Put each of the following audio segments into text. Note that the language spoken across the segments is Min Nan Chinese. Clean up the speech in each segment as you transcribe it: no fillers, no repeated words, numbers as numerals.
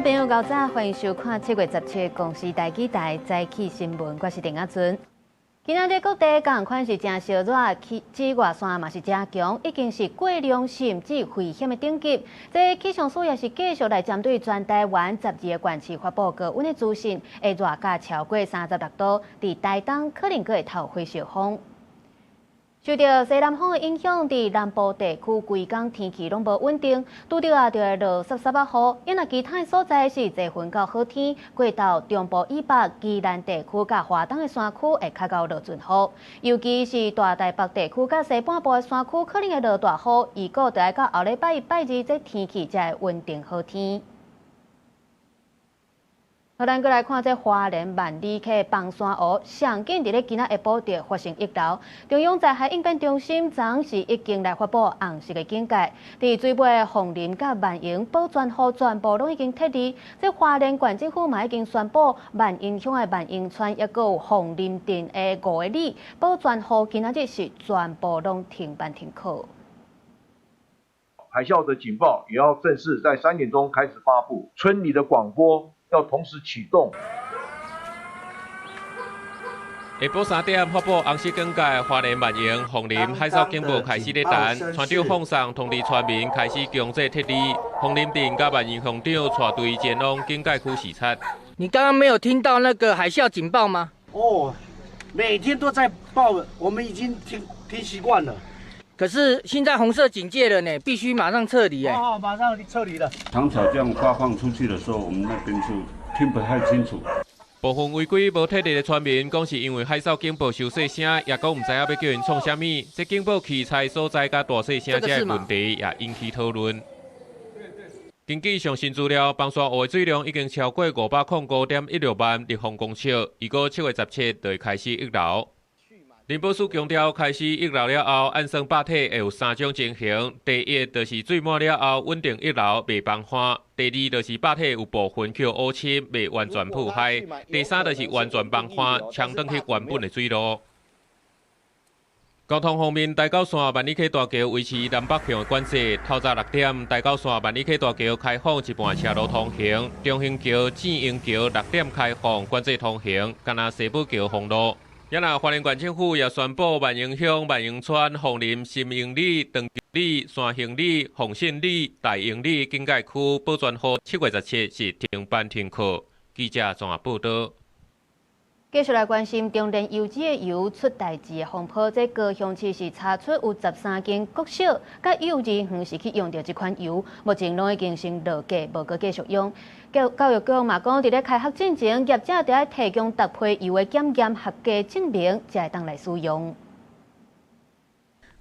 眾朋友，𠢕早，歡迎收看7月17公視台語台早起新聞，我是鄭亞尊。今仔日各地仝款是誠燒熱，紫外線嘛是誠強，已經是過量甚至危險的等級。這氣象署也是繼續來針對全台灣12個縣市發布高溫的資訊，會熱甲超過36度，佇台東可能閣會透火燒風。受著西南風的影響，佇南部地區規工天氣攏無穩定，拄著啊就會落濕濕仔雨。因為其他的所在是濟雲到好天，過到中部以北、宜蘭地區佮華東的山區會較𠢕落陣雨。尤其是大台北地區佮西半部的山區，可能會落大雨。預估著愛到後禮拜一、拜二，這天氣才會穩定好天。好，咱閣來看這花蓮萬里溪枋山湖，上緊佇咧今仔下晡就發生溢流。中央災害應變中心昨昏時已經來發布紅色的警戒，佇水尾鳳林佮萬榮寶泉湖全部攏已經撤離。這花蓮縣政府嘛已經宣布，萬榮鄉的萬榮村抑閣有鳳林鎮的五个里寶泉湖今仔日是全部攏停班停課。海嘯的警報也要正式在3點鐘開始發布，村裡的廣播要同時啟動。下晡3點發布紅色警戒，花蓮萬榮、鳳林海嘯警報開始咧彈，村長放送通知村民開始強制撤離。鳳林鎮佮萬榮鄉長帶隊前往警戒區視察。你剛剛沒有聽到那個海嘯警報嗎？哦，每天都在報，我們已經聽聽習慣了。可是現在紅色警戒了呢，必須馬上撤離哎。哦，馬上撤離了。糖草這樣發放出去的時候，我們那邊就聽不太清楚。部分違規無撤離的村民講是因為海嘯警報傷細聲，也講毋知影欲叫𪜶創啥物。這警報器材所在佮大細聲這個問題也引起討論。根據上新資料，枋山湖的水量已經超過505.16萬立方公尺，預估7月17就會開始溢流。林寶書強調，開始溢流了後，按算壩體會有三種情形：第一，就是水滿了後穩定溢流，袂崩岸；第二，就是壩體有部分去烏深，袂完全破壞；第三，就是完全崩岸，沖轉去原本的水路。交通方面，台九線萬里溪大橋維持南北向的管制。透早6點，台九線萬里溪大橋開放一半車路通行；中興橋、建英橋6點開放管制通行，干焦西寶橋封路。也若花蓮縣政府也宣布，萬榮鄉、萬榮村、鳳林、新榮里、長里、山興里、鳳信里、大榮里警戒區寶泉湖7月17是停班停課。記者綜合報道。繼續來關心中煉油脂的油出代誌的風波，這高雄市是查出有13間國小佮幼兒園是去用著這款油，目前攏已經先落架，無閣繼續用。教育局嘛講，佇咧開學進前，業者著愛提供逐批油的檢驗合格證明，才會當來使用。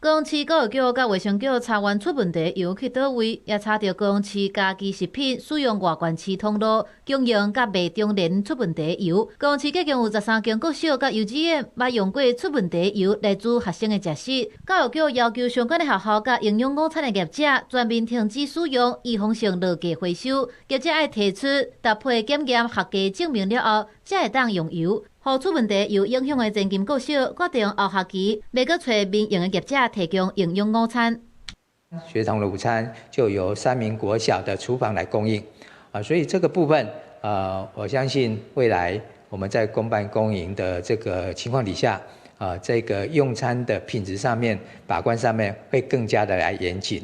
高雄市教育局佮衛生局查完出問題油去佗位，也查著高雄市家居食品使用外縣市通路供應佮賣中煉出問題油。高雄市計共有13間國小佮幼稚園，捌用過出問題油來煮學生的食食。教育局要求相關的學校佮營養午餐的業者全面停止使用，預防性落架回收。業者愛提出搭配檢驗合格證明了後，才會當用油。予出問題有影響的前金國小決定後學期袂閣揣民營的業者提供營養午餐。學童的午餐就由三民國小的廚房來供應，啊，所以這個部分，我相信未來我們在公辦公營的這個情況底下，啊，這個用餐的品質上面把關上面會更加的來嚴謹。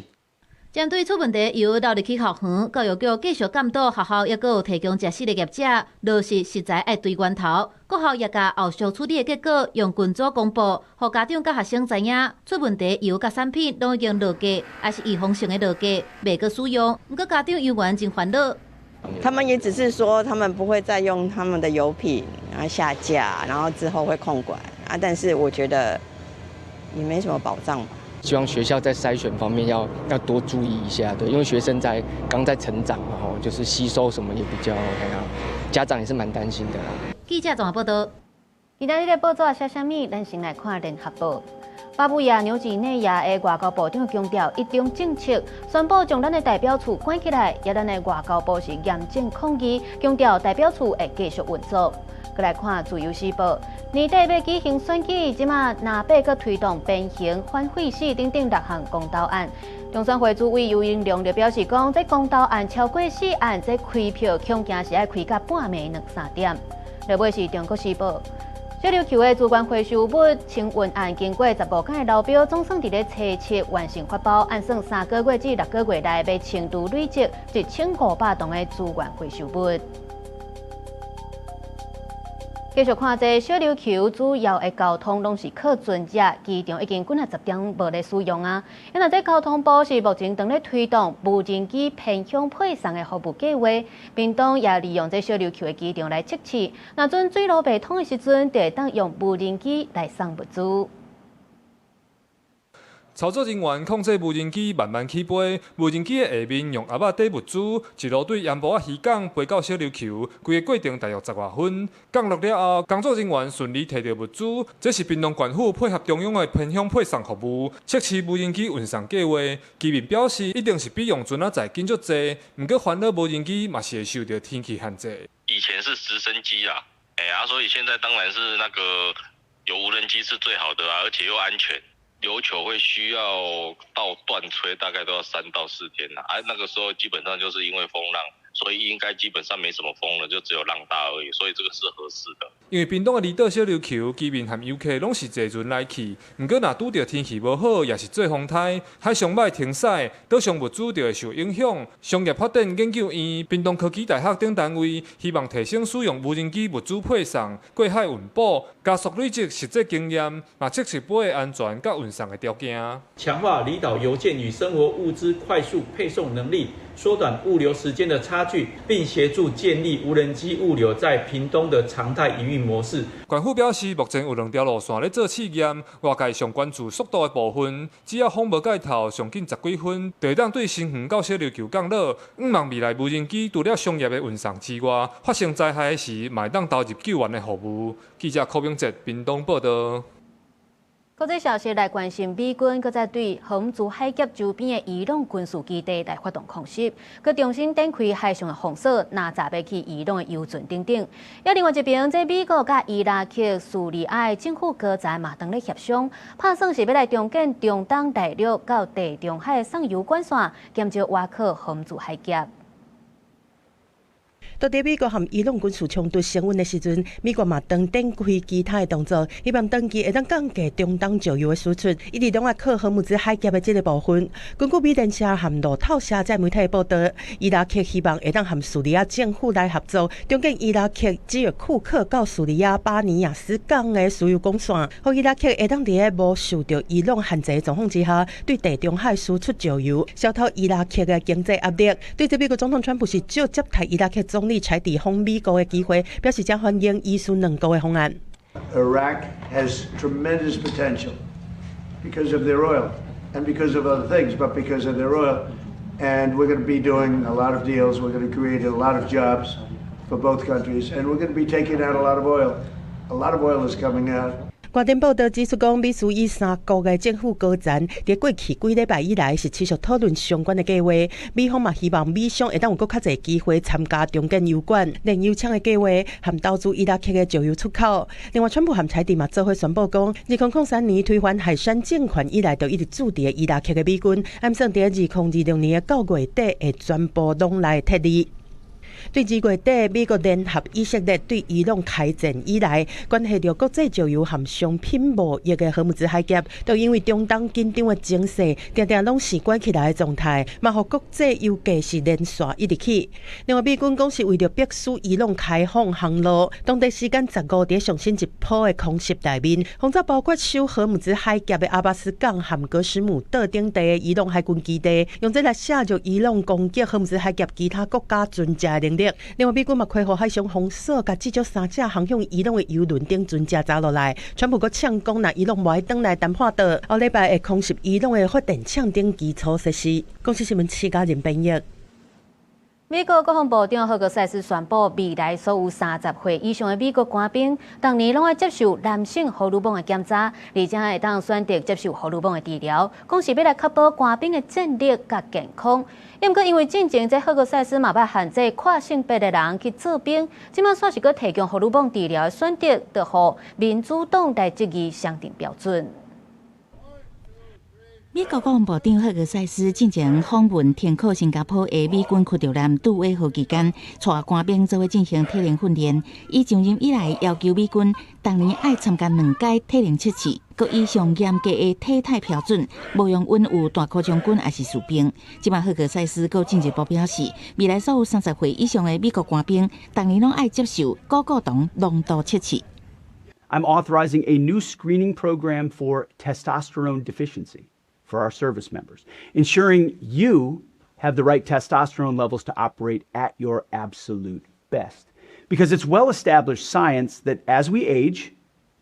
針對出問題油流入去校園，教育局繼續監督學校，抑閣有提供食食的業者，落實食材愛追源頭。國校也共後續處理的結果用群組公布，予家長佮學生知影出問題油佮產品攏已經落架，抑是預防性的落架，袂閣使用。毋過家長猶原真煩惱。他們也只是說，他們不會再用他們的油品，然後下架，然後之後會控管啊。但是我覺得也沒什麼保障吧。希望學校在篩選方面要多注意一下，對，因為學生在剛在成長嘛，吼，就是吸收什麼也比較，家長也是蠻擔心的。記者綜合報道。今仔日的報紙寫啥物？咱先來看聯合報。巴布亞紐幾內亞的外交部長強調一中政策，宣布將咱的代表處關起來，也咱的外交部是嚴正抗議，強調代表處會繼續運作。閣來看《自由時報》，年底欲舉行選舉，這馬藍白閣推動鞭刑、反廢死等等六項公投案。中選會主委游盈隆就表示講，這公投案超過四案，這開票恐驚是愛開到半暝兩三點。落尾是《中國時報》。小琉球的資源回收物清運案，經過15工的流標，總算佇咧初七完成發包，按算3個月至6個月內欲清除累積1500噸的資源回收物。繼續看這小琉球主要的交通攏是靠船隻，機場已經幾若十點無咧使用啊。因為這交通部是目前正咧推動無人機偏鄉配送的服務計劃，屏東也利用這小琉球的機場來測試，若準水路袂通的時陣，就會當用無人機來送物資。操作人員控制無人機慢慢起飛，無人機的下面用盒仔載物資，一路對鹽埔仔漁港飛到小琉球，規個過程大約十外分。降落了後，工作人員順利提著物資。這是屏東縣府配合中央的偏鄉配送服務，測試無人機運送計劃。居民表示，一定是比用船仔載緊足濟，毋過煩惱無人機嘛是會受著天氣限制。以前是直升機啊，哎呀，所以現在當然是那個有無人機是最好的啊，而且又安全。琉球會需要到斷炊，大概都要3到4天啦。啊，那個時候基本上就是因為風浪，所以應該基本上沒什麼風了，就只有浪大而已，所以這個是合適的。因為屏東的離島小琉球，居民和遊客攏是坐船來去，毋過若拄著天氣無好，抑是做風颱，海上欲停駛，島上物資就會受影響。商業發展研究院、屏東科技大學等單位希望提升使用無人機物資配送、過海運補，加速累積實際經驗，嘛測試飛的安全佮運送的條件。強化離島郵件與生活物資快速配送能力，縮短物流時間的差距，並協助建立無人機物流在屏東的常態營運模式。縣府表示，目前有兩條路線咧做試驗，外界上關注速度的部分，只要風無蓋頭，上緊十幾分，就會當對新園到小琉球降落。向望未來無人機除了商業的運送之外，發生災害時，嘛會當投入救援的服務。記者柯明哲屏東報導。國際消息來關心，美軍閣再對荷姆茲海峽周邊的伊朗軍事基地來發動空襲，閣重新展開海上的封鎖，攔截欲去伊朗的油船等等。抑另外一邊，這美國佮伊拉克、敘利亞的政府高層嘛當咧協商，拍算是欲來重建中東大陸到地中海的送油管線，減少倚靠荷姆茲海峽。當佇美國和伊朗軍事衝突升溫的時陣，美國嘛當展開其他的動作，希望長期會當降低中東石油的輸出，一直攏愛靠荷姆茲海峽的這個部分。根據美聯社和路透社這媒體的報道，伊拉克希望會當和敘利亞政府來合作，重建伊拉克基爾庫克到敘利亞巴尼亞斯港的輸油管線，予伊拉克會當佇咧無受著伊朗限制的狀況之下，對地中海輸出石油，消除伊拉克的經濟壓力。對這美國總統川普是借接待伊拉克總理柴邸訪美國的機會，表示誠歡迎伊敘兩國的方案。 Iraq has tremendous potential because of their oil and because of other things, but because of their oil. And we're going to be doing a lot of deals. We're going to create a lot of jobs for both countries, and we're going to be taking out a lot of oil. A lot of oil is coming out. 外電報道指出，講美敘伊三國的政府高層佇過去幾禮拜以來是持續討論相關的計劃。美方嘛希望美商會當有閣較濟機會參加重建油管、煉油廠的計劃，和投資伊拉克的石油出口。另外，川普和柴邸嘛做伙宣布講，2003年推翻海珊政權以來，就一直駐佇伊拉克的美軍，按算佇2026年的9月底會全部攏來撤離。對2月底，美國聯合以色列對伊朗開戰以來，關係著國際石油和商品貿易的荷姆茲海峽，都因為中東緊張的情勢，定定攏是關起來的狀態，嘛予國際油價是連續一直起。另外，美軍講是為著迫使伊朗開放航路，當地時間15佇上新一波的空襲內面，轟炸包括守荷姆茲海峽的阿巴斯港和格什姆島等地的伊朗海軍基地，用這來削弱伊朗攻擊荷姆茲海峽其他國家船隻的能力。另外，美軍嘛開予海上封鎖，共至少三隻航向伊朗的油輪等船隻查落來。川普閣嗆講，若伊朗無愛轉來談判桌，後禮拜會空襲伊朗的發電廠等基礎設施。公視新聞，徐家仁編譯。美國國防部長赫格塞斯宣布，未來所有30歲以上的美國官兵，逐年攏愛接受男性荷爾蒙的檢查，而且會當選擇接受荷爾蒙的治療，講是欲來確保官兵的戰力佮健康。毋過因為進前這赫格塞斯嘛捌限制跨性別的人去做兵，這擺煞是閣提供荷爾蒙治療的選擇，就予民主黨來質疑雙重標準。美國國防部長赫格塞斯進前訪問停靠新加坡的美軍驅逐艦杜威號期間，帶官兵做伙進行體能訓練。伊上任以來，要求美軍逐年愛參加兩屆體能測試，閣以上嚴格的體態標準，無容允有大箍將軍抑是士兵。這擺赫格塞斯閣進一步表示，未來所有30歲以上的美國官兵，逐年攏愛接受睾固酮濃度測試。 I'm authorizing a new screening program for testosterone deficiency for our service members, ensuring you have the right testosterone levels to operate at your absolute best. Because it's well established science that as we age,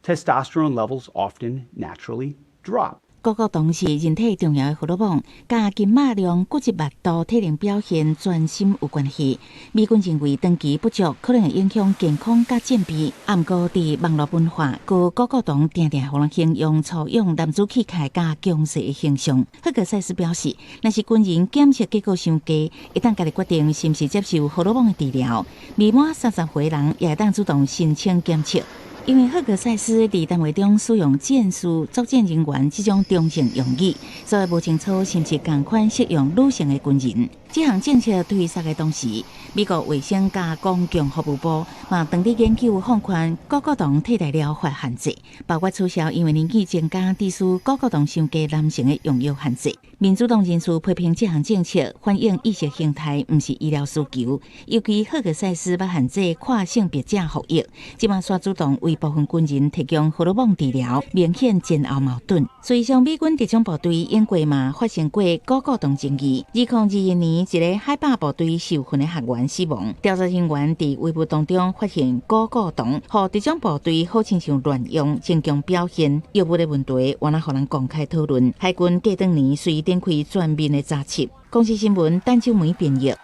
testosterone levels often naturally drop. 睾固酮是人體重要的荷爾蒙，佮筋肉量、骨質密度、體能表現、專心有關係。美軍認為長期不足可能會影響健康佮戰備。毋過佇網路文化，閣睾固酮定定予人形容粗勇男子氣概佮強勢的形象。赫格塞斯表示，若是軍人檢測結果傷低，會當家己決定是毋是接受荷爾蒙的治療。未滿30歲人也會當主動申請檢測。因為赫格塞斯佇談話中使用戰士、作戰人員這種中性用語，所以無清楚是毋是仝款適用女性的軍人。這項政策推實的同時，美國衛生佮公共服務部嘛正佇研究放寬睾固酮替代療法限制，包括取消因為年紀增加致使睾固酮傷低男性的用藥限制。民主黨人士批評這項政策反映意識形態，毋是醫療需求。尤其赫格塞斯捌限制跨性別者服役，這擺煞主動為部分軍人提供荷爾蒙治療，明顯前後矛盾。事實上，美軍特種部隊英國嘛發生過睾固酮爭議。2021年，一个海豹部隊受訓的學員死亡，調查人員佇遺物當中發現睾固酮，予特種部隊好親像亂用，增強表現。藥物的問題，原來予人公開討論。海軍過當年遂展開全面的查緝。公視新聞陳秋梅編譯。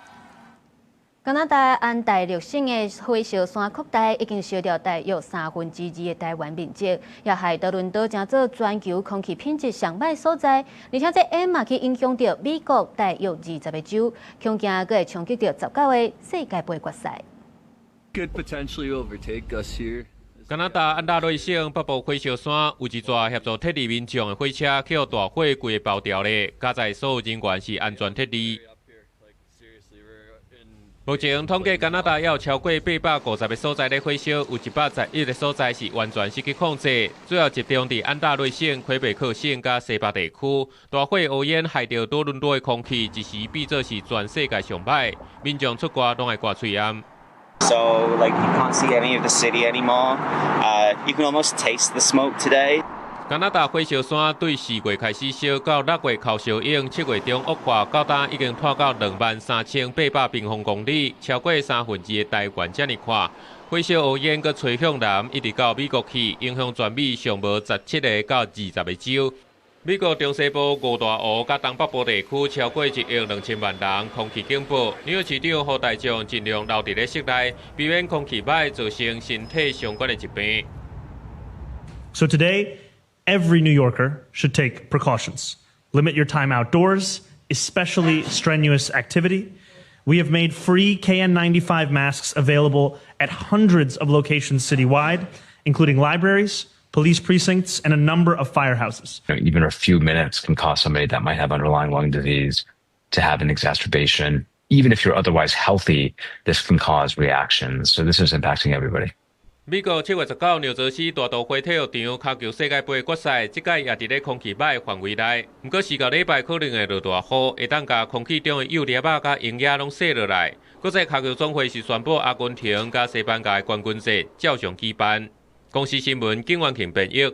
加拿大安大略省的火燒山擴大，已經燒掉大約2/3的台灣面積，也害多倫多成做全球空氣品質上䆀所在。而且這煙嘛去影響著美國大約20個州，恐驚閣會衝擊著19個世界盃決賽。 Could potentially overtake us here. 加拿大安大略省北部火燒山有一逝協助撤離民眾的火車，去予大火規个包掉咧，佳哉所有人員是安全撤離。目前統計加拿大有超過850個所在咧火燒，有111個所在是完全失去控制，主要集中佇安大略省、魁北克省佮西北地區。大火烏煙害著多倫多的空氣，一時變做是全世界上䆀，民眾出外攏愛掛喙罨。 So like you can't see any of the city anymore. You can almost taste the smoke today. 加拿大火燒山對4月開始燒到6月哭燒湧，7月中惡化，到今已經拖到23,800平方公里，超過2/3的台灣遮爾寬。火燒烏煙閣吹向南，一直到美國去，影響全美上無17個到20個州。美國中西部五大湖佮東北部地區超過1億2千萬人，空氣警報。紐約市長呼大眾盡量留佇咧室內，避免空氣䆀造成身體相關的疾病。 So today, every New Yorker should take precautions. Limit your time outdoors, especially strenuous activity. We have made free KN95 masks available at hundreds of locations citywide, including libraries, police precincts, and a number of firehouses. Even a few minutes can cause somebody that might have underlying lung disease to have an exacerbation. Even if you're otherwise healthy, this can cause reactions. So this is impacting everybody. 美國7月19，紐澤西大都會體育場跤球世界盃決賽，這屆也佇咧空氣䆀範圍內。毋過四到禮拜可能會落大雨，會當共空氣中的幼粒仔佮營養攏洗落來。國際跤球總會是宣布阿根廷佮西班牙的冠軍戰照常舉辦。公視新聞景元慶編譯。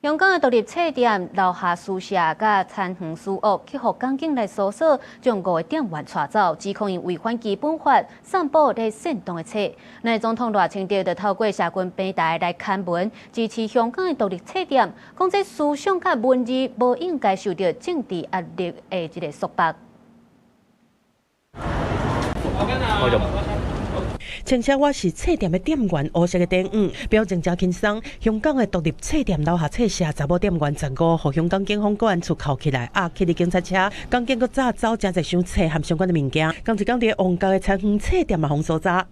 香港的獨立冊店樓下書社佮田園書屋去予港警來搜索，將五个店員帶走，指控𪜶違反基本法，散布咧煽動的冊。那總統賴清德就透過社群平台來刊文支持香港的獨立冊店，講這思想佮文字無應該受著政治壓力的這个束縛。我就。穿寫我是冊店的店員，烏色的短褲，表情誠輕鬆。香港的獨立冊店樓下冊社查某店員15，予香港警方國安處銬起來，押去佇警察車。港警閣紮走誠濟箱冊和相關的物件。仝一工佇旺角的田園冊店嘛，予搜查。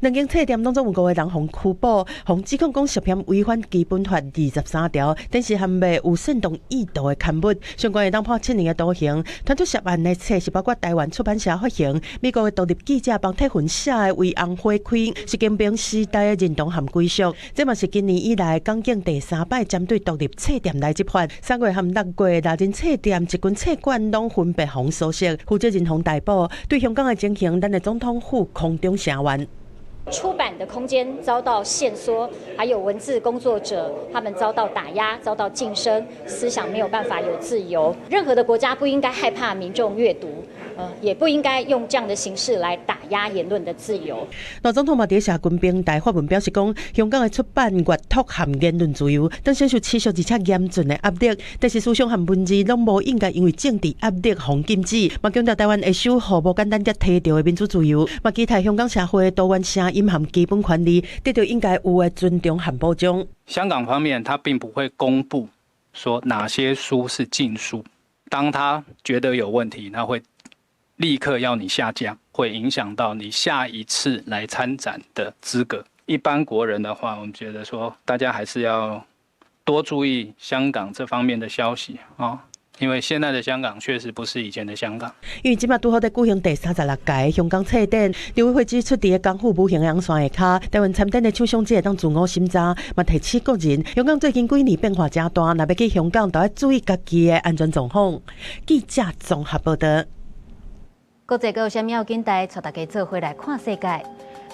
兩間冊店攏總有五個人予拘捕，予指控講涉嫌違反基本法23條，但是含賣有煽動意圖的刊物，相關會當判7年的徒刑。傳出涉案的冊是包括台灣出版社發行，美國的獨立記者邦鐵雲寫的《為紅花開》，是金兵時代的認同和歸屬。這嘛是今年以來港警第三擺針對獨立冊店來執法。3月和6月，獵人冊店一群冊館攏分別予搜索，負責人予逮捕。對香港的情形，咱的總統府空中聲援。出版的空間遭到限縮，還有文字工作者他們遭到打壓、遭到噤聲，思想沒有辦法有自由。任何的國家不應該害怕民眾閱讀，也不應該用這樣的形式來打壓言論的自由。賴總統嘛佇社群平台發文表示講，香港的出版、閱讀和言論自由，當承受持續而且嚴峻的壓力，但是思想和文字攏無應該因為政治壓力予禁止。嘛強調台灣會守護無簡單才提著的民主自由，嘛期待香港社會多元聲音和基本權利得到應該有的尊重和保障。香港方面，他並不會公布說哪些書是禁書，當他覺得有問題，他會立刻要你下架，會影響到你下一次來參展的資格。一般國人的話，我們覺得說，大家還是要多注意香港這方面的消息啊。因為現在的香港確實不是以前的香港。因為這擺拄好佇舉行第36屆香港冊展，陸委會指出，佇个港府無形紅線下跤，台灣參展的廠商只會當自我審查，嘛提醒國人，香港最近幾年變化誠大，若欲去香港，都愛注意家己的安全狀況。記者綜合報道。國際閣有啥物要緊代，帶大家做伙來看世界。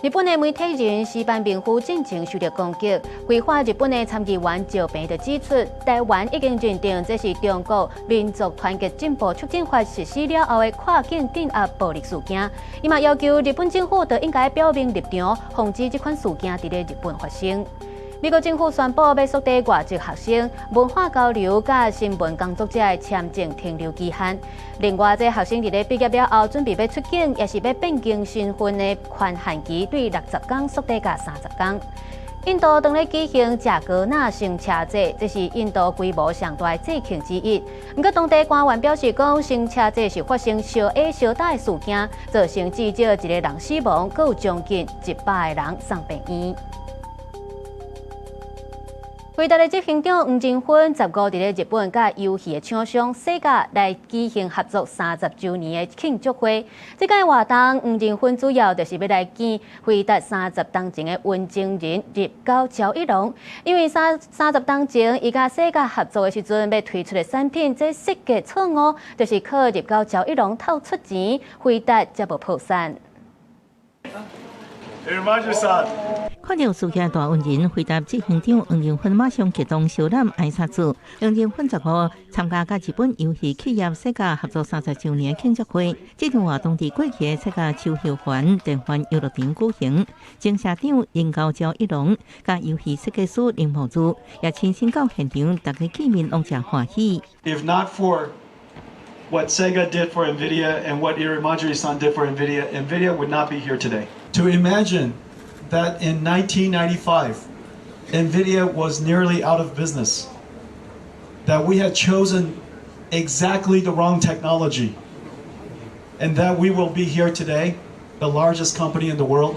日本的媒體人矢板明夫進前受著攻擊，歸化日本的參議員石平就指出，台灣已經認定這是中國民族團結進步促進法實施了後的跨境鎮壓暴力事件。伊嘛要求日本政府就應該表明立場，防止這款事件佇咧日本發生。美國政府宣布欲縮短外籍學生文化交流佮新聞工作者的簽證停留期限。另外，這學生佇咧畢業了後，準備欲出境，抑是欲變更身份的寬限期，對60工縮短到30工。印度當咧舉行賈格納乘車節，這是印度規模上大的節慶之一。毋過，當地官員表示講，乘車節是發生相挨相打的事件，造成至少一個人死亡，閣有將近100個人送病院。輝達的執行長黃仁勳15佇咧日本佮遊戲的廠商世嘉來舉行合作30週年的慶祝會。這屆活動，黃仁勳主要就是欲來見輝達30冬前的溫情人入高朝一龍，因為30冬前伊佮世嘉合作的時陣，欲推出的產品，這設計錯誤，就是靠入高朝一龍透出錢，輝達才無破產。看著事件大恩人輝達執行長黃仁勳馬上激動相攬挨殺子。黃仁勳15參加佮日本遊戲企業世嘉合作30週年慶祝會，這場活動佇過去的世嘉秋後園電玩遊樂場舉行。前社長仁高朝一郎佮遊戲設計師鈴木珠也親身到現場，大家見面攏誠歡喜。 If not for what Sega did for NVIDIA and what Irimajiri-san did for NVIDIA, NVIDIA would not be here today. To imagine that in 1995, NVIDIA was nearly out of business, that we had chosen exactly the wrong technology, and that we will be here today, the largest company in the world.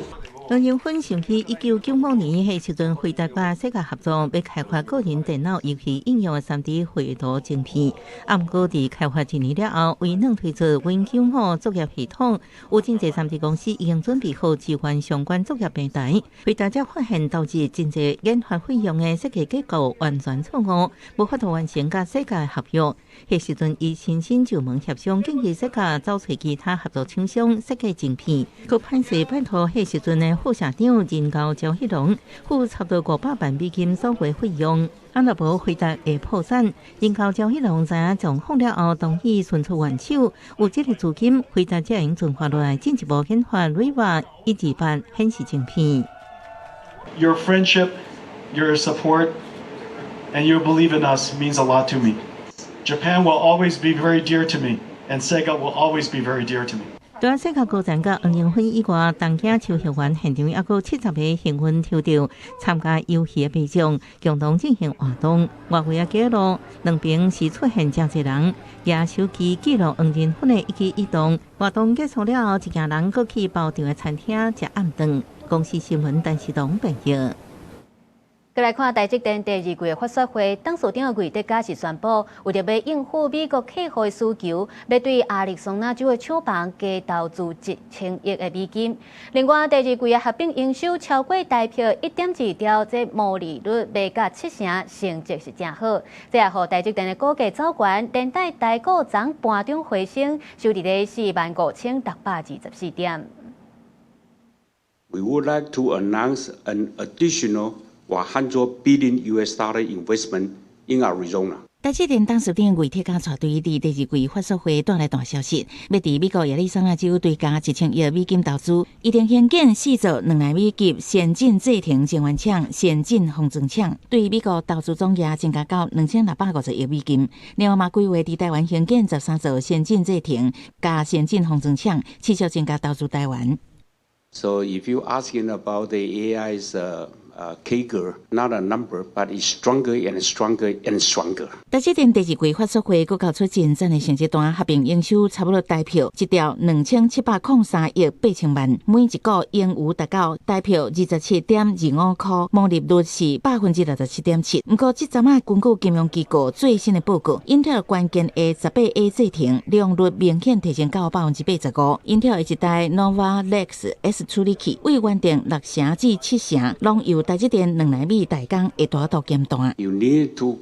黃仁勳想起1995年彼時陣，輝達佮世嘉合作，欲開發個人電腦遊戲應用的3D 繪圖晶片。啊，毋過佇開發一年了後，微軟推出 Win 95作業系統，有真濟3D 公司已經準備好支援相關作業平台。輝達才發現投資真濟研發費用的設計結構完全錯誤，無法度完成佮世嘉的合約。彼時陣伊親身上門協商，建議世嘉走揣其他合作廠商設計晶片。閣歹勢拜託彼時陣的副社長仁高朝一龍付差不多500萬美金所費費用。啊，若無輝達會破產，仁高朝一龍知影狀況了後，同意伸出援手，有這个資金，輝達才會存活落來，進一步研發 Riva 128顯示晶片。 Your friendship, your support, and your belief in us means a lot to me. Japan will always be very dear to me, and Sega will always be very dear to me. 除了世界高層佮黃仁勳以外，東京秋葉原現場猶閣70個幸運抽著參加遊戲的民眾，共同進行活動。外圍的街路兩邊是出現誠濟人，舉手機記錄黃仁勳的一舉一動。活動結束了後，一行人閣去包場的餐廳食暗頓。公視新聞陳世東編譯。閣來看台積電第二季的法說會，董事長魏哲家是宣布，為著欲應付美國客戶的需求，欲對亞利桑那州的廠房加投資1000億的美金。另外，第二季的合併營收超過台票1.2兆，這毛利率賣甲7成，成績是誠好。這也予台積電的股價走懸，連帶台股昨盤中回升，收佇咧45,624點。 We would like to announce an additional 100 billion US dollar investment in Arizona. 台積電董事長魏哲家帶隊佇第二季法說會帶來大消息，欲佇美國亞利桑那州追加1000億美金投資，預定興建四座2納米級先進製程晶圓廠、先進封裝廠，對美國投資總額增加到2650億美金。另外嘛，規劃佇台灣興建13座先進製程佮先進封裝廠，持續增加投資台灣。 So if you asking about the AI's CAGR, not a number, but it's stronger and stronger and stronger. 台積電第二季法說會，閣交出進展的成績單，合併營收差不多台票1兆2703億8千萬，每一股盈餘達到台票27.25箍，毛利率是67.7%。毋過這陣仔根據金融機構最新的報告，英特爾關鍵的18A 製程良率明顯提升到85%。英特爾一代 Nova Lax S 處理器為原定6成至7成，攏由台積電2納米代工會大幅減單。 You need to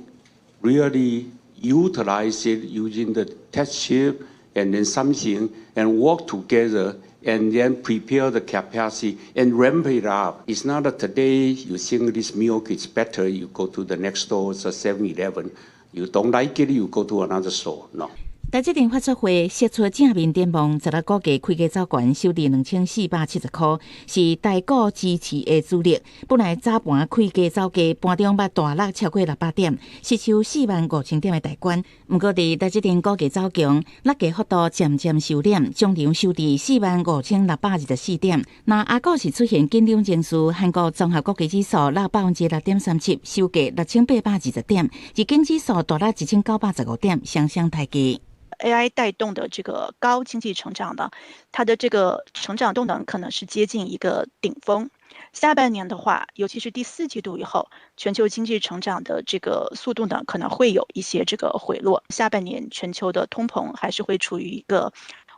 really utilize it using the test chip and then something and work together and then prepare the capacity and ramp it up. It's not that today you think this milk is better, you go to the next store, it's a 7-Eleven. You don't like it, you go to another store. No. 台積電法說會釋出正面展望，十六股價開低走懸，收佇2470箍，是台股支持的主力。本來早盤開低走低，盤中捌大落超過600點，失守45,000點的大關。毋過佇台積電股價走強，落價幅度漸漸收斂，終場收佇45,624點。若亞股是出現緊張情緒，韓國綜合國際指數落6.37%，收價6820點；日經指數大落1915點，雙雙刣低。 AI 帶動的這個高經濟成長的，它的這個成長動能可能是接近一個頂峰。下半年的話，尤其是第四季度以後，全球經濟成長的這個速度呢，可能會有一些這個回落。下半年全球的通膨還是會處於一個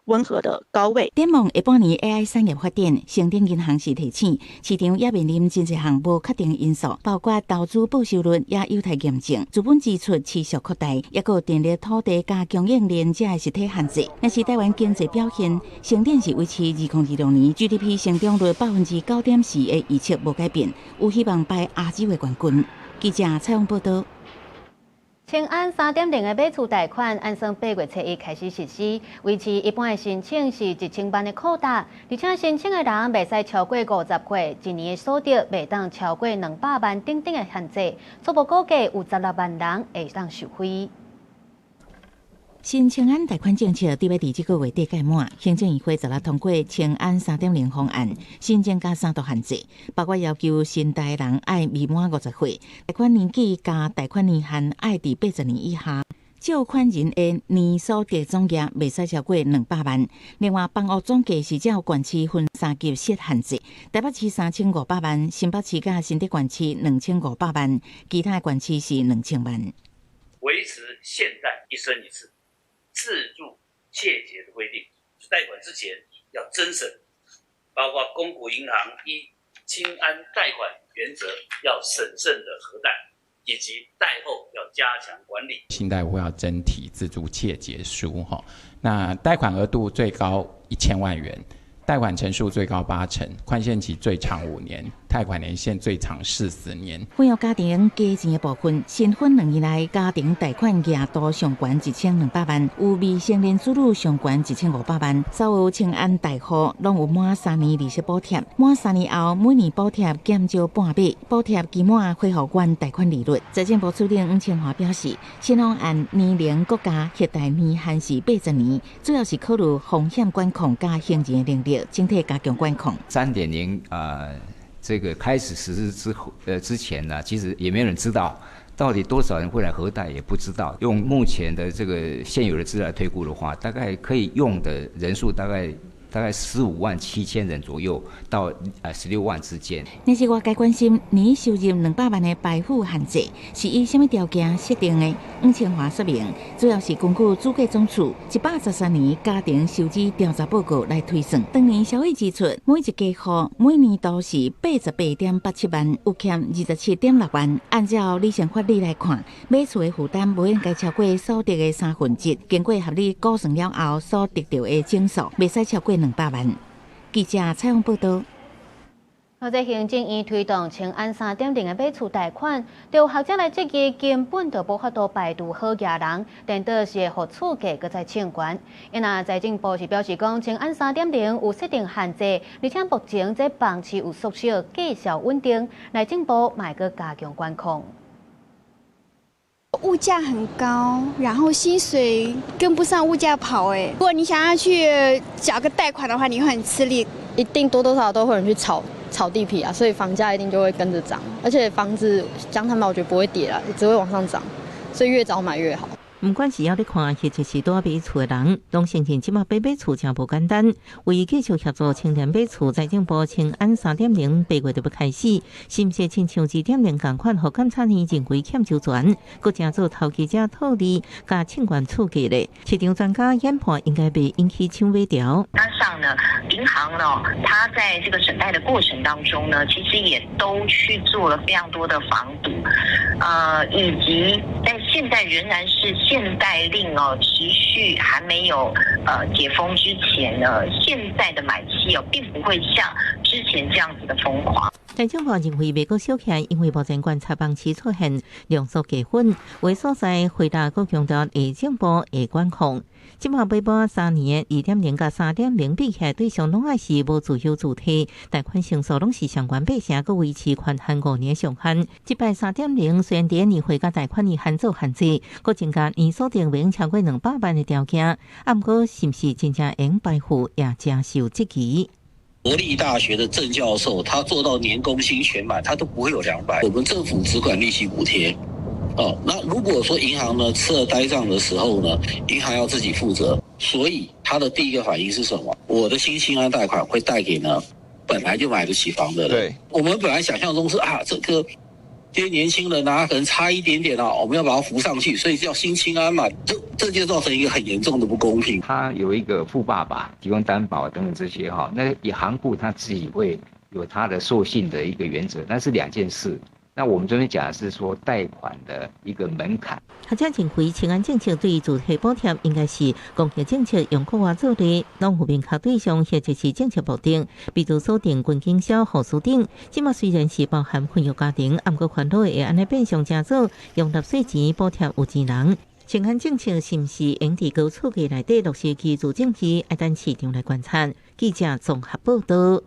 溫和的高位。展望下半年 AI 產業發展，盛頂銀行是提醒，市場也面臨真濟項無確定因素，包括投資報酬率也有待驗證，資本支出持續擴大，抑閣電力、土地佮供應鏈這的實體限制。若是台灣經濟表現，盛頂是維持2026年 GDP 成長率9.4%的預測無改變，有希望排亞洲的冠軍。記者蔡勇報導。青安3.0的買厝貸款，按算8月初1開始實施，維持一般的申請是1000萬的擴大，而且申請的人袂使超過50歲，一年的所得袂當超過200萬等等的限制，初步估計有16萬人會當受惠。新青安貸款政策佇欲佇這個月底屆滿，行政院會十六通過青安3.0方案，新增加三道限制，包括要求申貸人愛未滿50歲，貸款年紀佮貸款年限愛佇80年以下，借款人的年所得總額袂使超過200萬。另外，房屋總價是照縣市分三級設限制，台北市3500萬，新北市佮新竹縣市2500萬，其他縣市是2000萬。維持現在一生一次自住切結的規定，貸款之前要偵審，包括公股銀行依青安貸款原則要審慎的核貸，以及貸後要加強管理。信貸戶要徵提自住切結書，哈，那貸款額度最高1000萬元，貸款成數最高8成，寬限期最長5年，貸款年限最長40年。婚育家庭加錢的部分，新婚2年內家庭貸款額度上懸1200萬，有未成年子女上懸1500萬。所有青安貸戶攏有滿3年利息補貼，滿3年後每年補貼減少半倍，補貼期滿恢復原貸款利率。財政部主任黃清華表示，新方案年齡國家核貸年限是80年，主要是考慮風險管控佮行政能力。整體加強管控。3.0這個開始實施之後，之前呢，其實也沒有人知道到底多少人會來核貸，也不知道。用目前的這個現有的資料來推估的話，大概可以用的人數大概15萬7千人左右到16萬之間。但是外界關心年收入200萬的排富限制是以啥物條件設定的？黃清華說明，主要是根據主計總處113年家庭收支調查報告來推算。當年消費支出每一家戶每年都是88.87萬，有欠27.6萬。按照理性法理來看，買厝的負擔無應該超過所得的1/3，經過合理估算了後所得到的總數，袂使超過200萬。記者採訪報道。或者行政院推動青安3.0的買厝貸款，就有學者來質疑根本就無法度排除好額人，顛倒是會予厝價閣再衝懸。因為財政部是表示講，青安3.0有設定限制，而且目前這房市有縮小，價數穩定，內政部嘛會閣加強管控。物價很高，然後薪水跟不上物價跑。哎，如果你想要去找個貸款的話，你會很吃力。一定多多少少都會有人去炒地皮啊，所以房價一定就會跟着漲。而且房子講坦白，我覺得不會跌啦，只會往上漲，所以越早買越好。毋管是猶咧看，或者是拄仔買厝的人，攏承認這馬買厝誠無簡單。為繼續協助青年買厝，財政部青安3.0八月就欲開始，是毋是親像2.0仝款，予監察院認為欠周全，閣成做投機者套利，佮衝懸厝價咧？市場專家研判應該袂引起搶買潮。加上呢，銀行呢，它在這個審貸的過程當中呢，其實也都去做了非常多的防堵，以及在現在仍然是限貸令哦，持續還沒有解封之前呢，現在的買氣哦，並不會像之前這樣子的瘋狂。財政部認為袂閣小氣，因為目前觀察房市出現量縮價穩，有所在回答閣強調內政部會管控。這馬買滿3年2.0佮3.0比起來，對象攏愛是無自有主體，貸款成數攏是上懸8成，閣維持寬限5年上限。這擺3.0雖然佇年歲佮貸款年限做限制，閣增加年所得袂超過200萬的條件，啊，毋過是毋是真正會排富也誠受質疑。國立大學的鄭教授，他做到年工薪全滿，他都不會有200。我們政府只管利息補貼。哦，那如果說銀行呢吃了呆賬的時候呢，銀行要自己負責，所以他的第一個反應是什麼？我的新青安貸款會貸給呢本來就買得起房的人。對，我們本來想象中是啊，這個這些年輕人啊，可能差一點點啊，我們要把它扶上去，所以叫新青安嘛，這就造成一個很嚴重的不公平。他有一個富爸爸提供擔保等等這些哈，那行庫他自己會有他的授信的一個原則，那是兩件事。那我們這邊講的是說貸款的一個門檻。學者認為，青安政策對住宅補貼應該是公共政策用國外做的，攏有明確對象或者是政策目的，比如鎖定軍經銷、護士等。這馬雖然是包含婚育家庭，毋過煩惱會按呢變相成做用納稅錢補貼有錢人。青安政策是毋是會佇高厝價內底落實居住證據，愛等市場來觀察。記者綜合報道。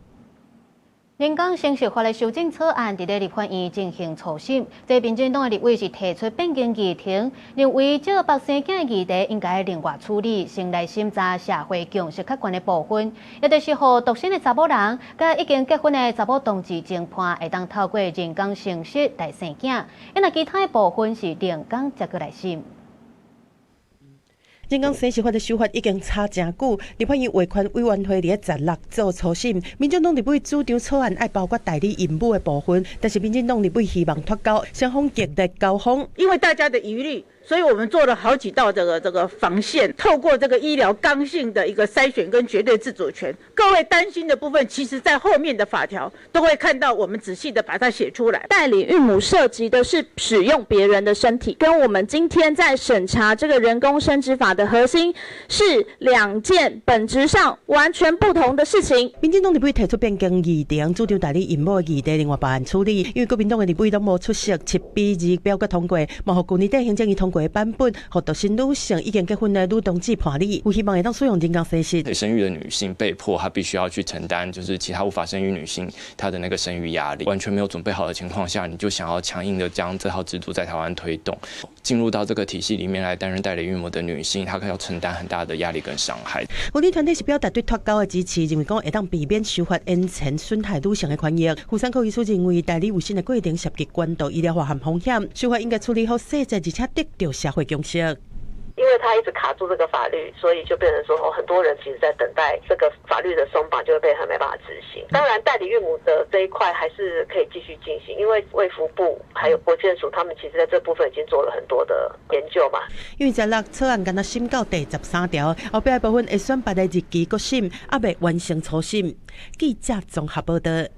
人工生殖法的修正草案，佇咧立法院進行初審。這民進黨的立委是提出變更議程，認為借腹生囝的議題應該另外處理，先來審查社會共識較懸的部分，也就是予獨身的查某人，佮已經結婚的查某同志情伴，會當透過人工生殖來生囝。因為其他的部分是另工才閣來審。人工生殖法的修法已經吵誠久，立法院維權委員會佇咧16做初審，民進黨立委主張草案愛包括代理孕母的部分，但是民進黨立委希望脫鈎，雙方激烈交鋒。因為大家的疑慮所以我們做了好幾道這個防線，透過這個醫療剛性的一個篩選跟絕對自主權。各位擔心的部分，其實在後面的法條都會看到，我們仔細的把它寫出來。代理孕母涉及的是使用別人的身體，跟我們今天在審查這個人工生殖法的核心是兩件本質上完全不同的事情。民進黨立委提出變更議程，主張代理孕母的議題另外別案處理，因為國民黨的立委攏無出席，7比2表決通過，嘛予舊年底行政院通過的版本，予獨身女性已經結婚的女同志伴侶，有希望會當使用人工生殖。可以生育的女性被迫，她必須要去承擔，就是其他無法生育女性她的那個生育壓力。完全沒有準備好的情況下，你就想要強硬的將這套制度在台灣推動，進入到這個體系裡面來擔任代理孕母的女性，她要承擔很大的壓力跟傷害。婦女團體是表達對脫鈎的支持，認為講會當避免修法延遲損害女性的權益。婦產科醫師認為，代理妊娠的過程涉及關度醫療化和風險，修法應該處理好細節，而且得到社會共識。因為他一直卡住這個法律，所以就變成說，很多人其實在等待這個法律的鬆綁，就會被很沒辦法執行。當然，代理孕母的這一塊還是可以繼續進行，因為衛福部還有國健署，他們其實在這部分已經做了很多的研究嘛。因為16草案敢若審到第13條，後壁的部分會選拔的日期閣審，猶未完成初審。記者綜合報道。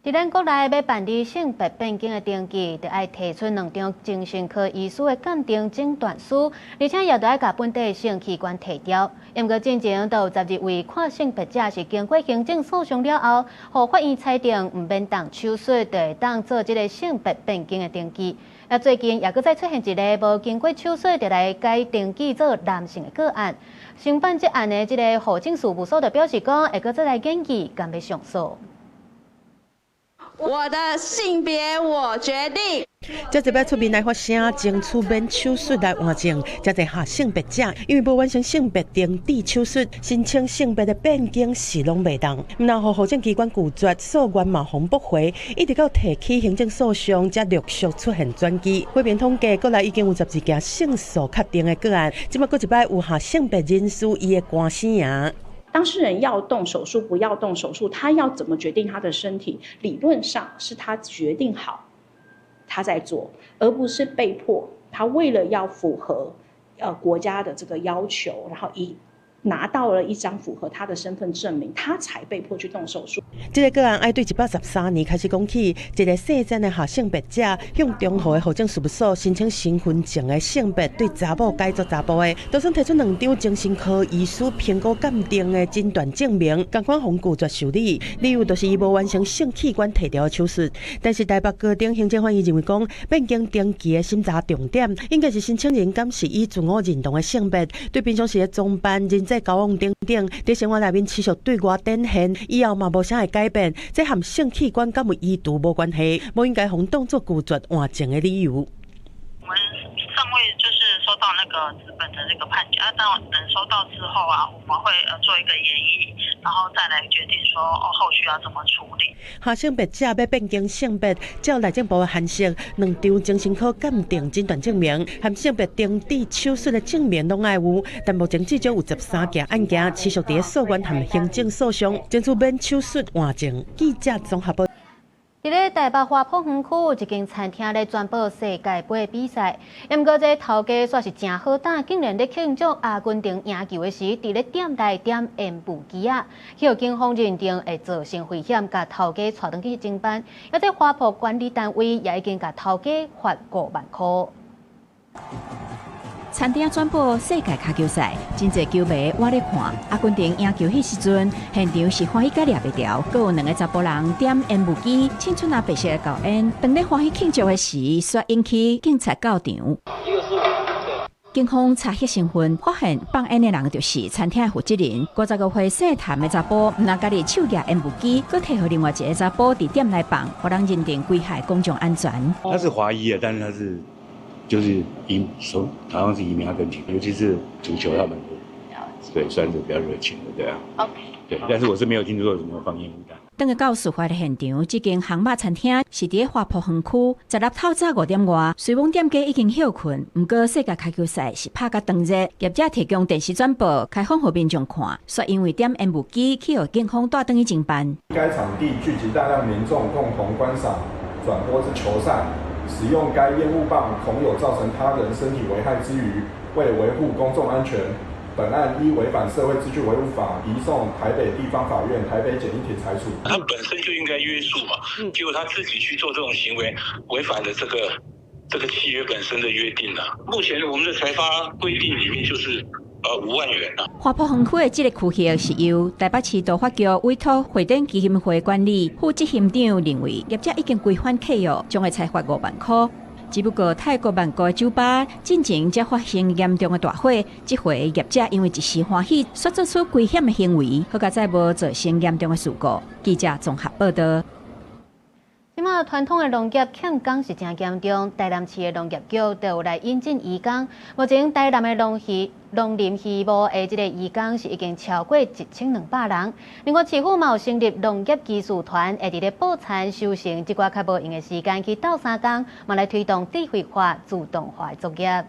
佇咱國內欲辦理性別變更的登記，著愛提出兩張精神科醫師的鑑定診斷書，而且也著愛共本底性器官提掉。毋過進前就有12位跨性別者是經過行政訴訟了後，予法院裁定毋免動手術，就會當做這个性別變更的登記。啊，最近也閣再出現一个無經過手術就來改登記做男性的個案。承辦這案的這个戶政事務所就表示講，會閣再來研議，敢欲上訴。我的性別我決定。這一擺出面來發聲，爭取免手術來換性。這濟跨性別者，因為無完成性別登記手術，申請性別的變更是攏袂當。毋但予戶政機關拒絕，訴願嘛予駁回，一直到提起行政訴訟，才陸續出現轉機。花蓮統計，國內已經有12件勝訴確定的個案，這擺閣一擺有跨性別人士伊的官司贏。當事人要動手術，不要動手術，他要怎麼決定他的身體？理論上是他決定好，他在做，而不是被迫。他為了要符合國家的這個要求，然後一拿到了一張符合他的身份證明，他才被迫去動手術。這个個案愛對113年開始講起，一个姓曾的跨性別者向中和的戶政事務所申請身份證的性別對查某改做查埔的，當初提出兩張精神科醫師評估鑑定的診斷證明，仝款予拒絕受理，理由就是伊無完成性器官提掉的手術。但是台北高等行政法院認為講，變更登記的審查重點應該是申請人敢是以自我認同的性別，對平常時的裝扮、人際交往等等，佇生活內面持續對外展現，以後嘛無啥會改變，這和性器官敢有移除無關係，無應該予當作拒絕換證的理由。我們尚未就是收到那個紙本的這個判決啊，當等收到之後啊，我們會做一個研議，然後再來決定說哦後續要怎麼處理。跨性別者欲變更性別，照內政部的函釋，兩張精神科鑑定診斷證明和性別登記手術的證明攏愛有。但目前至少有13件案件持續佇咧訴願和行政訴訟，爭取免手術換證。記者綜合報。佇咧台北華埠園區有一間餐廳咧轉播世界盃比賽，毋過這頭家煞是誠好膽，竟然咧慶祝阿根廷贏球的時，佇咧店內點煙霧機仔，予警方認定會造成危險，共頭家帶轉去偵辦。而這華埠管理單位也已經共頭家罰5萬箍。餐廳轉播世界跤球賽，真濟球迷倚咧看。阿根廷贏球彼時陣，現場是歡喜甲掠袂牢，閣有兩个查埔人點煙霧機，凊出那白色的厚煙。當咧歡喜慶祝的時，煞引起警察到場。警方查彼身份，發現放煙的人就是餐廳的負責人。55歲姓譚的查埔，毋但家己手舉煙霧機，閣提予另外一个查埔佇店內放，予人認定危害公眾安全。他是華裔啊，但是他是。就是移，好像是移民阿根廷，尤其是足球，他們對算是比較熱情的，對啊。 OK。對，但是我是沒有聽說過什麼放煙霧彈。轉去到事發的現場，這間烘肉餐廳是佇華埠園區，16透早5點外，雖罔店家已經歇睏，毋過世界跤球賽是拍甲當熱，業者提供電視轉播，開放予民眾看，煞因為點煙霧機去予警方帶轉去偵辦。該場地聚集大量民眾共同觀賞轉播之球賽。使用該煙霧棒恐有造成他人身體危害之虞，為維護公眾安全，本案依違反社會秩序維護法移送台北地方法院台北簡易庭裁處。他本身就應該約束嘛，結果他自己去做這種行為，違反了這個契約本身的約定啦。目前我們的裁罰規定裡面就是5萬元啦。華埔園區的這个區域是由台北市都發局委託會展基金會管理，副執行長認為業者已經違反契約，將會裁罰5萬塊。只不過泰國曼谷的酒吧進前才發生嚴重的大火，這回業者因為一時歡喜，煞做出危險的行為，好佳哉無造成嚴重的事故。記者綜合報道。這馬傳統的農業欠工是誠嚴重，台南市的農業局就有來引進移工。目前台南的農漁、農林漁牧的這个移工是已經超過1200人。另外，市府嘛有成立農業技術團，會佇咧報田收成這寡較無閒的時間去鬥相共，嘛來推動智慧化、自動化的作業。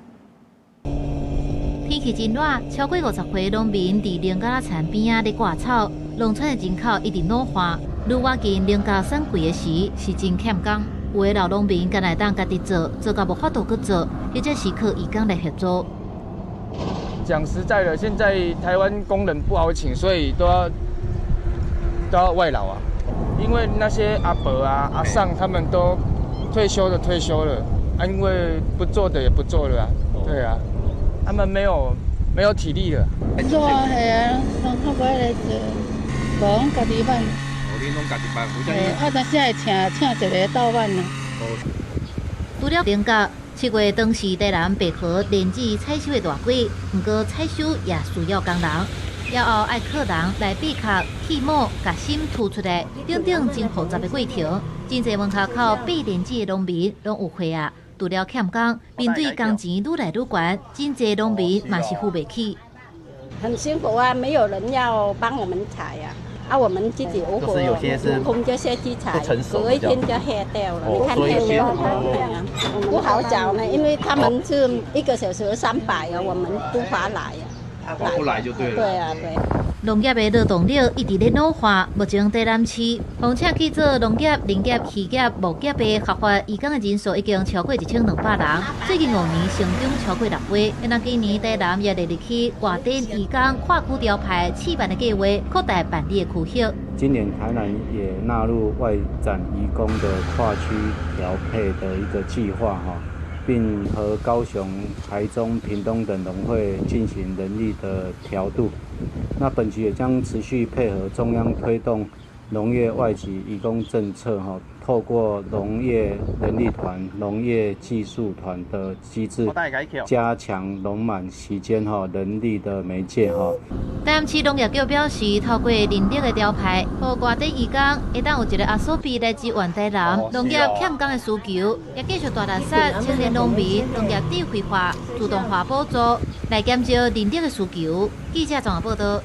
天氣真熱，超過50歲農民佇龍甲仔田邊仔咧割草，農村的人口一直老化，愈倚近農家選季的時，是真欠工。有的老農民干焦會當家己做，做到無法度閣做，或者是靠移工來協助。講實在的，現在台灣工人不好請，所以都要外勞啊。因為那些阿伯啊、阿桑他們都退休的退休了，啊，因為不做的也不做了啊，對啊。他們沒有體力了。做啊，係啊，攏較無來做，無攏家己挽。哦，恁攏家己挽，啊，但是會請一个鬥挽啊。除了農業，7月當是台南白河蓮子採收的大季，毋過採收也需要工人，了後愛靠人來閉殼、去毛、共心吐出來，等等真複雜的過程。真濟門口口掰蓮子的農民攏有貨啊。除了欠工，面對工錢愈來愈懸，真濟農民嘛是付袂起。很辛苦啊，沒有人要幫我們採啊，啊，我們自己無就是有些是空這些去採，隔一天就黑掉了。你看黑掉很多，不好找呢，因為他們是一個小時300啊，我們不划來啊。划不來就對了。對啊，對。農業的勞動力一直咧老化，目前台南市奉請去做農業、林業、漁業、牧業的合法移工的人數已經超過1200人，最近5年成長超過6倍。那今年台南也列入去外展移工跨區調派試辦的計劃，擴大辦理的區域。今年台南也納入外展移工的跨區調配的一個計劃，哈。並和高雄、台中、屏東等農會進行人力的調度。那本局也將持續配合中央推動農業外籍移工政策，哈，透過農業人力團、農業技術團的機制，加強農忙期間哈人力的媒介哈。台南市農業局表示，透過人力的調派，予外地移工會當有一个阿索比來支援台南農業欠工的需求，也繼續大力殺青年農民農業智慧化、自動化補助，來減少人力的需求。記者綜合報道。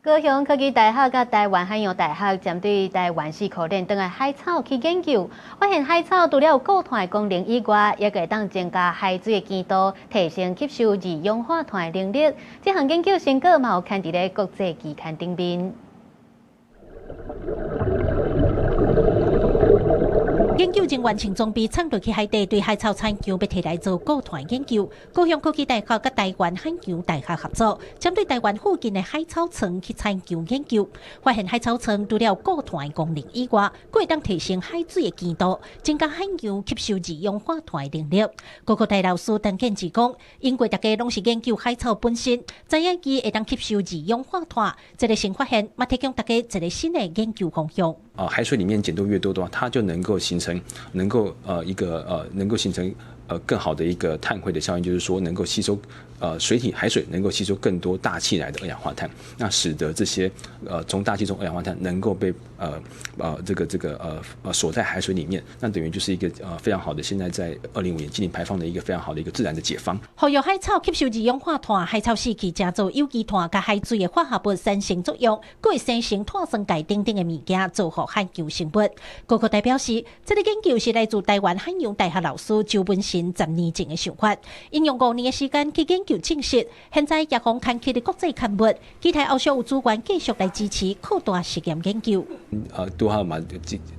高雄科技大學佮台灣海洋大學針對台灣四箍連長的海草去研究，發現海草除了有固碳的功能以外，也會當增加海水的強度，提升吸收二氧化碳的能力。這項研究成果嘛有刊佇咧國際期刊頂面。研究人員穿裝備衝落去海底，對海草產量欲提來做固碳研究。高雄科技大學佮台灣海洋大學合作，針對台灣附近的海草床去採樣研究，發現海草床除了固碳的功能以外，閣會當提升海水的強度，增加海洋吸收二氧化碳的能力。高科大老師陳建志講，因為大家攏是研究海草本身，知影伊會當吸收二氧化碳，這个新發現嘛提供大家一个新的研究方向。啊，海水裡面鹼度越多的話，它就能夠形成，能夠一個能夠形成更好的一個碳匯的效應，就是說能夠吸收水體海水能夠吸收更多大氣來的二氧化碳，那使得這些從大氣中二氧化碳能夠被這個鎖在海水裡面，那等於就是一個非常好的現在在2005年淨零排放的一個非常好的一個自然的解方。培育海草吸收二氧化碳，海草死去成做有機碳，佮海水的化合物產生作用，閣會生成碳酸鈣等等的物件，造福海洋生物。高科大表示，這个研究是來自台灣海洋大學老師周文信。人10年前的想法，𪜶用5年的時間去研究證實，現在也予刊去佇國際刊物，期待後續有資源繼續來支持擴大實驗研究。拄好嘛，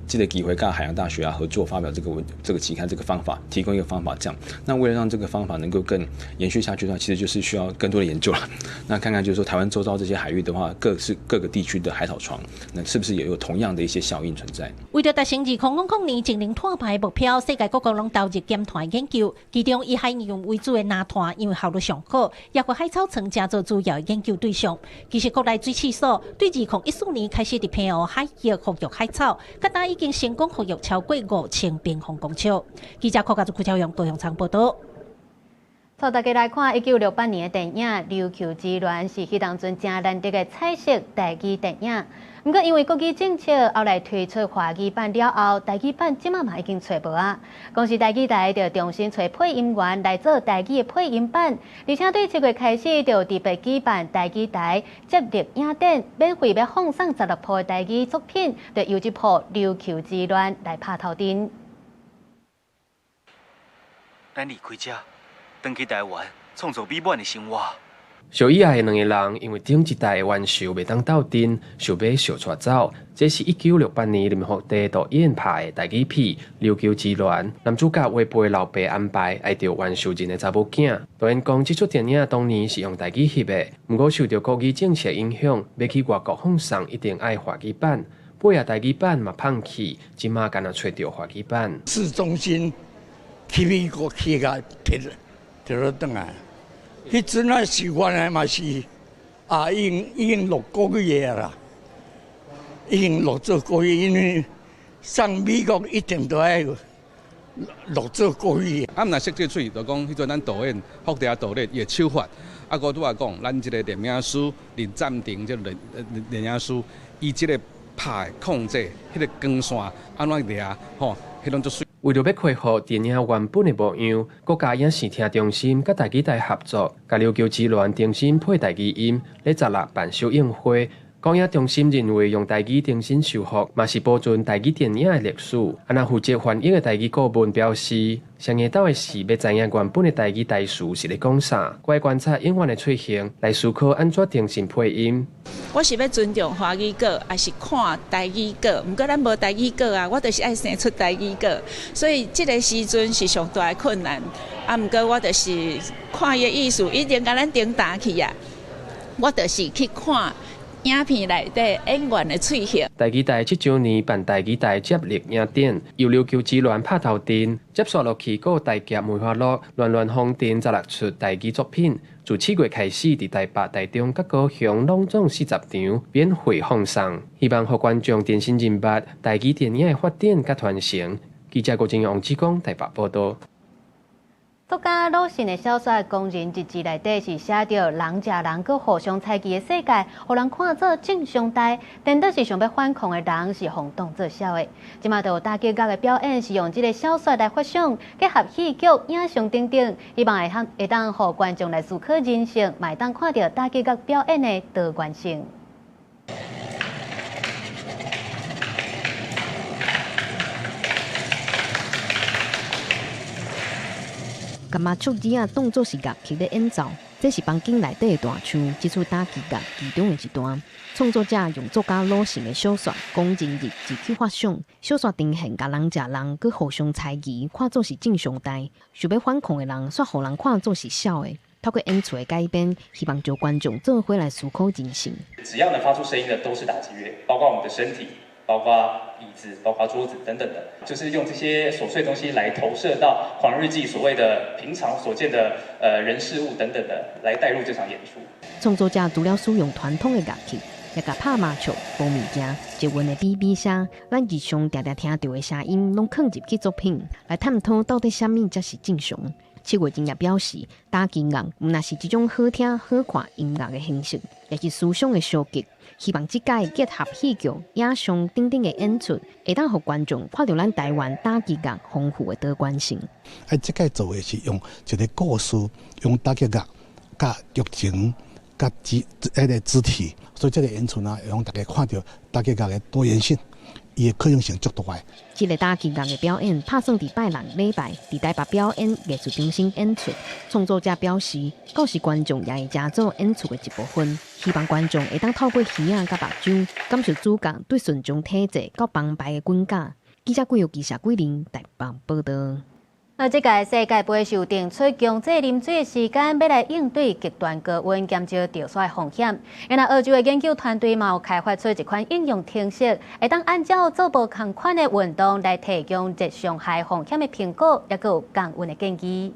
這個機會佮海洋大學啊合作發表這個文這個期刊這個方法，提供一個方法，這樣。那為了讓這個方法能夠更延續下去的話，其實就是需要更多的研究了。那看看就是說台灣周遭這些海域的話，各個地區的海草床，那是不是也有同樣的一些效應存在？為著達成2000年淨零碳排目標，世界各國攏投入減碳研究，其中以海洋為主的藍碳，因為效率上好，也予海草床成做主要研究對象。其實國內水試所對2014年開始佇澎湖海域復育海草，到今已經成功復育超過5000平方公尺。記者柯家祖、柯超勇高雄場報導。帶大家來看1968年的電影《琉球之戀》，是彼當陣誠難得的彩色台語電影。毋過因為國語政策後來推出華語版了後，台語版這馬嘛已經揣無啊。公視台語台就重新揣配音員來做台語的配音版，而且對7月開始就特別舉辦台語台接力影展，免費欲放送16部的台語作品，就由這部《琉球之戀》來拍頭陣。咱離開遮，轉去台灣，創造美滿的生活。相依愛的兩个人，因為頂一代的冤仇袂當鬥陣，想欲相帶走。這是1968年林福地導演拍的台語片《琉球之戀》。男主角違背老爸安排，愛著冤仇人的查某囝。導演講，這齣電影當年是用台語翕的，毋過受著國語政策影響，欲去外國放送一定愛華語版。尾仔台語版嘛放棄，這馬干焦揣著華語版。市中心去美國去共提提落轉來。彼陣啊是原來嘛是啊，已經錄國語的啦，已經錄做國語，因為上美國一定都愛錄做國語。啊，毋若設計喙，就講彼陣咱導演福地導演伊的手法，啊，閣拄仔講，咱這個攝影師林暫停這個攝影師，伊這個拍的控制，彼個光線按怎掠，吼，彼攏足媠。為著欲恢復電影原本的模樣，國家影視聽中心佮台語台合作，共《琉球之戀》重新配台語音，咧16辦首映會。廣影中心認為用台語重新修復，嘛是保存台語電影的歷史。啊，若負責翻譯的台語顧問表示，上下晝的是欲知影原本的台語台詞是咧講啥，閣愛觀察演員的喙型來思考按怎重新配音。我是欲尊重華語稿，抑是看台語稿？毋過咱無台語稿啊，我就是愛生出台語稿，所以這个時陣是上大的困難。啊，毋過我就是看伊的意思，已經共咱頂答去啊。我就是去看影片內底演員的喙型。台語台這週年辦台語台接力影展，由琉球之戀拍頭陣，接紲落去閣有大俠梅花鹿、亂亂風塵16齣台語作品。自7月開始，佇台北、台中、佮高雄攏總40場免費放送，希望予觀眾重新認捌台語電影的發展佮傳承。記者郭正王志剛台北報導。作家魯迅的小說《工人日誌》內底是寫著人食人閣互相猜忌的世界，予人看做正常代，顛倒是想欲反抗的人是予當做痟的。這馬就有打擊樂的表演，是用這个小說來發想，結合戲劇、影像等等，希望會當予觀眾來思考人生，嘛會當看著打擊樂表演的多元性。共麻雀子仔當做是樂器咧演奏，這是房間內底的大樹，這齣打擊樂其中的一段。創作者用作家魯迅的小說《工人日誌》去發想，小說呈現共人食人，閣互相猜疑，看做是正常代。想欲反抗的人，煞予人看做是痟的。透過演出的改編，希望招觀眾做伙來思考人生。只要能發出聲音的，都是打擊樂，包括我們的身體，包括椅子，包括桌子等等的，就是用這些瑣碎東西來投射到《狂人日記》所謂的平常所見的人事物等等的，來帶入這場演出。創作者除了使用傳統的樂器，也共拍麻雀、摸物件、舌韻的嗶嗶聲，咱日常定定聽著的聲音，攏囥入去作品，來探討到底啥物才是正常。七月真也表示，打擊樂毋但是一種好聽好看音樂的形式，也是思想的相激。希望這屆結合戲劇、影像等等的演出，會當予觀眾看著咱台灣打擊樂豐富的多元性。啊，這屆做的是用一个故事，用打擊樂、佮劇情、佮肢彼个肢體，所以這个演出呢，會予大家看著打擊樂的多元性。伊的可能性足大的。這个打擊樂的表演，拍算佇拜六禮拜佇台北表演藝術中心演出。創作者表示，到時觀眾也會成做演出的一部分，希望觀眾會當透過耳仔佮目睭，感受主角對順從體制到崩敗的滾感。記者郭玉記者桂林台北報導。那這屆世界盃受定出強制啉水的時間，欲來應對極端高溫，減少著沙的風險。那澳洲的研究團隊嘛有開發出一款應用程式，會當按照做無仝款的運動來提供熱傷害風險的評估，抑閣有降溫的建議。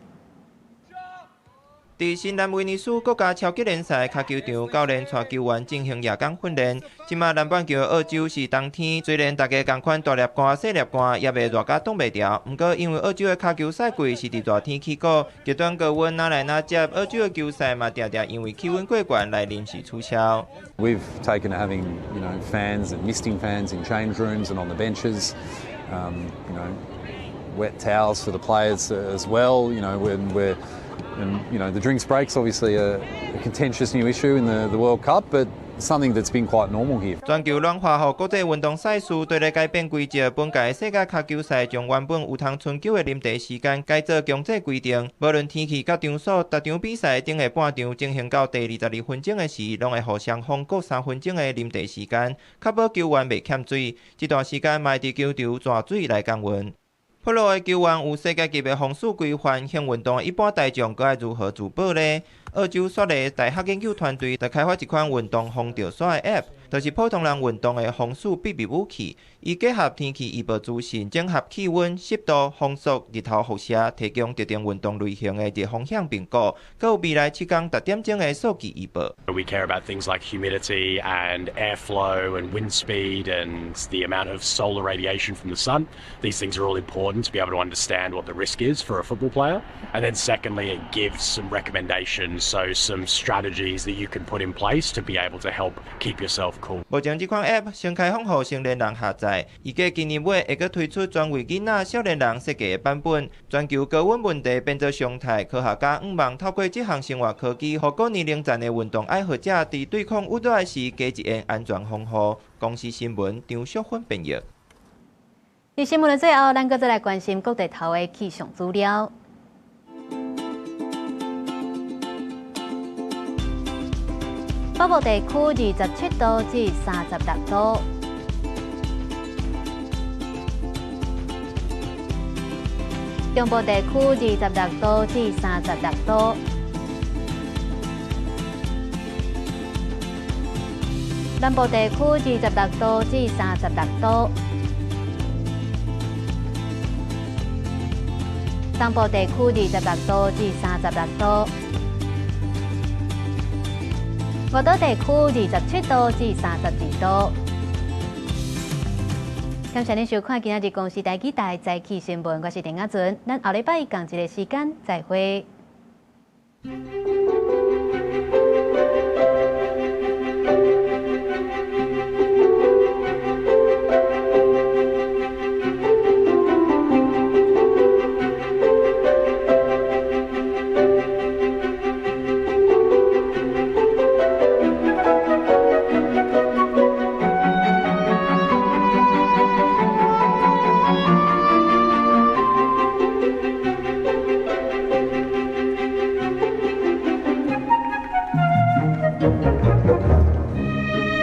佇新南威爾斯國家超級聯賽跤球場，教練帶球員進行夜間訓練。這馬南半球澳洲是冬天，雖然大家仝款大粒汗、細粒汗，也袂熱甲擋袂牢。毋過因為澳洲的跤球賽季是佇熱天起鼓，極端高溫若來若接，澳洲的球賽嘛定定因為氣溫過懸來臨時取消。 We've taken to having fans and misting fans in change rooms and on the benches, wet towels for the players as well. When we're And the drinks break's obviously a contentious new issue in the World Cup, but something that's been quite normal here. 全球暖化予國際運動賽事對咧改變規則，本屆世界跤球賽將原本有通春球的啉茶時間改做強制規定，無論天氣佮場所，逐場比賽頂下半場進行到第22分鐘的時，攏會予雙方各3分鐘的啉茶時間，確保球員袂欠水。這段時間嘛會佇球場泉水來降溫。暴露的球員有世界級的風雨規範，興運動的一般大眾閣愛如何自保呢？澳洲雪梨大學研究團隊就開發一款運動防著沙的 App，就是普通人運動的防暑秘密武器。伊結合天氣預報資訊，整合氣溫、濕度、風速、日頭輻射，提供特定運動類型的熱風險評估，閣有未來7天逐點鐘的數據預報。 We care about things like humidity and airflow and wind speed and the amount of solar radiation from the sun. These things are all important to be able to understand what the risk is for a football player. And then secondly, it gives some recommendations, so some strategies that you can put in place to be able to help keep yourself cool. 目前這款 App 先開放予成年人下載，預計今年尾會閣推出專為囡仔、少年人設計的版本。全球高溫問題變做常態，科學家向望透過這項生活科技，予各年齡層的運動愛好者佇對抗溫熱時加一項安全防護。公視新聞張淑芬編譯。佇新聞的最後，咱閣再來關心各地頭的氣象資料。北部地區27度至36度，中部地區26度至36度，南部地區26度至36度，東部地區26度至36度。外島地區27度至32度。感謝您收看今仔日公視台語台早起新聞，我是陳亞純，咱後禮拜仝一个時間再會。